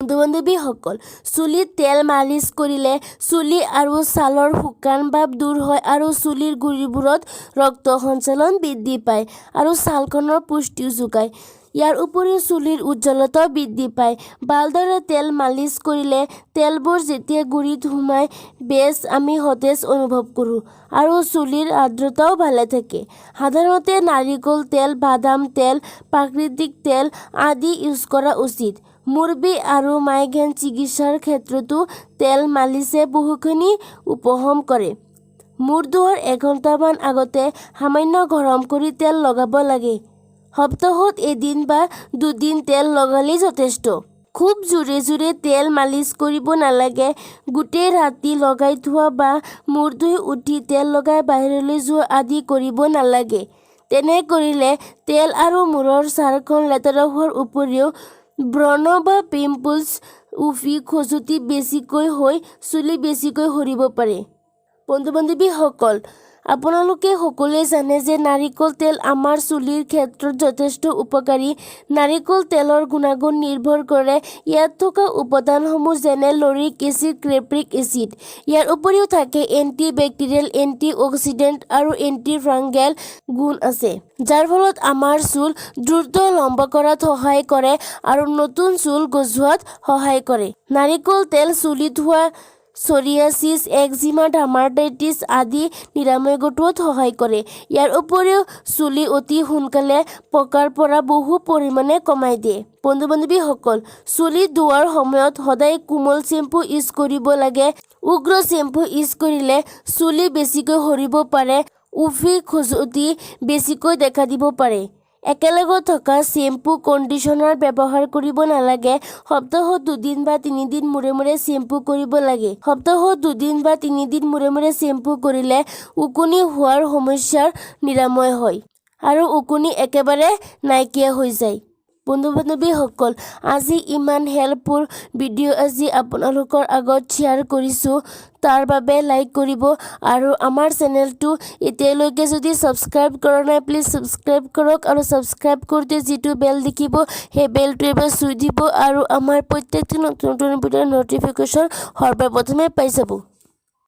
বন্ধু-বান্ধৱীসকল, চুলিত তেল মালিচ কৰিলে চুলি আৰু ছালৰ শুকান ভাৱ দূৰ হয় আৰু চুলিৰ গুৰিবোৰত ৰক্ত সঞ্চালন বৃদ্ধি পায় আৰু ছালখনৰ পুষ্টিও যোগায়। ইয়াৰ উপৰিও চুলিৰ উজ্জ্বলতাও বৃদ্ধি পায়। ভালদৰে তেল মালিচ কৰিলে তেলবোৰ যেতিয়া গুৰিত সোমায়, বেছ আমি সতেজ অনুভৱ কৰোঁ আৰু চুলিৰ আৰ্দ্ৰতাও ভালে থাকে। সাধাৰণতে নাৰিকল তেল, বাদাম তেল, প্ৰাকৃতিক তেল আদি ইউজ কৰা উচিত। মূৰ বিষ আৰু মাইগ্ৰেইন চিকিৎসাৰ ক্ষেত্ৰতো তেল মালিচে বহুখিনি উপশম কৰে। মূৰ ধোৱাৰ এঘণ্টামান আগতে সামান্য গৰম কৰি তেল লগাব লাগে। সপ্তাহত এদিন বা দুদিন তেল লগালেই যথেষ্ট। খুব জোৰে জোৰে তেল মালিচ কৰিব নালাগে। গোটেই ৰাতি লগাই থোৱা বা মূৰ ধুই উঠি তেল লগাই বাহিৰলৈ যোৱা আদি কৰিব নালাগে। তেনে কৰিলে তেল আৰু মূৰৰ ছালখন লেতেৰা হোৱাৰ উপৰিও ব্ৰণ বা পিম্পলছ, উফি, খজুৱতি বেছিকৈ হৈ চুলি বেছিকৈ সৰিব পাৰে। বন্ধু-বান্ধৱীসকল, আপোনালোকে সকলোৱে জানে যে নাৰিকল তেল আমাৰ চুলিৰ ক্ষেত্ৰত যথেষ্ট উপকাৰী। নাৰিকল তেলৰ গুণাগুণ নিৰ্ভৰ কৰে ইয়াত থকা উপাদানসমূহ, যেনে লৰিক এচিড, কেপ্ৰিক এচিড। ইয়াৰ উপৰিও থাকে এণ্টি বেক্টেৰিয়েল, এণ্টি অক্সিডেণ্ট আৰু এণ্টি ফাংগেল গুণ আছে, যাৰ ফলত আমাৰ চুল দ্ৰুত লম্বা কৰাত সহায় কৰে আৰু নতুন চুল গজোৱাত সহায় কৰে। নাৰিকল তেল চুলিত হোৱা চৰিয়াছিছ, একজিমা, ডাৰ্মাটাইটিছ আদি নিৰাময় ঘটোৱাত সহায় কৰে। ইয়াৰ উপৰিও চুলি অতি সোনকালে পকাৰ পৰা বহু পৰিমাণে কমাই দিয়ে। বন্ধু-বান্ধৱীসকল, চুলি ধোৱাৰ সময়ত সদায় কোমল শ্বেম্পু ইউজ কৰিব লাগে। উগ্ৰ শ্বেম্পু ইউজ কৰিলে চুলি বেছিকৈ সৰিব পাৰে, উফি, খজুৱতি বেছিকৈ দেখা দিব পাৰে। একেলগে থকা শ্বেম্পু, কণ্ডিচনাৰ ব্যৱহাৰ কৰিব নালাগে। সপ্তাহত দুদিন বা তিনিদিন মূৰে মূৰে শ্বেম্পু কৰিব লাগে। সপ্তাহত দুদিন বা তিনিদিন মূৰে মূৰে শ্বেম্পু কৰিলে ওকণি হোৱাৰ সমস্যাৰ নিৰাময় হয় আৰু ওকণি একেবাৰে নাইকিয়া হৈ যায়। বন্ধু-বান্ধৱীসকল, আজি ইমান হেল্পফুল ভিডিঅ' আজি আপোনালোকৰ আগত শ্বেয়াৰ কৰিছোঁ, তাৰ বাবে লাইক কৰিব আৰু আমাৰ চেনেলটো এতিয়ালৈকে যদি ছাবস্ক্ৰাইব কৰা নাই, প্লিজ ছাবস্ক্ৰাইব কৰক আৰু ছাবস্ক্ৰাইব কৰোঁতে যিটো বেল দেখিব, সেই বেলটো এবাৰ চুই দিব আৰু আমাৰ প্ৰত্যেকটো নতুন নতুন ভিডিঅ'ৰ ন'টিফিকেশ্যন সৰ্বপ্ৰথমে পাই যাব।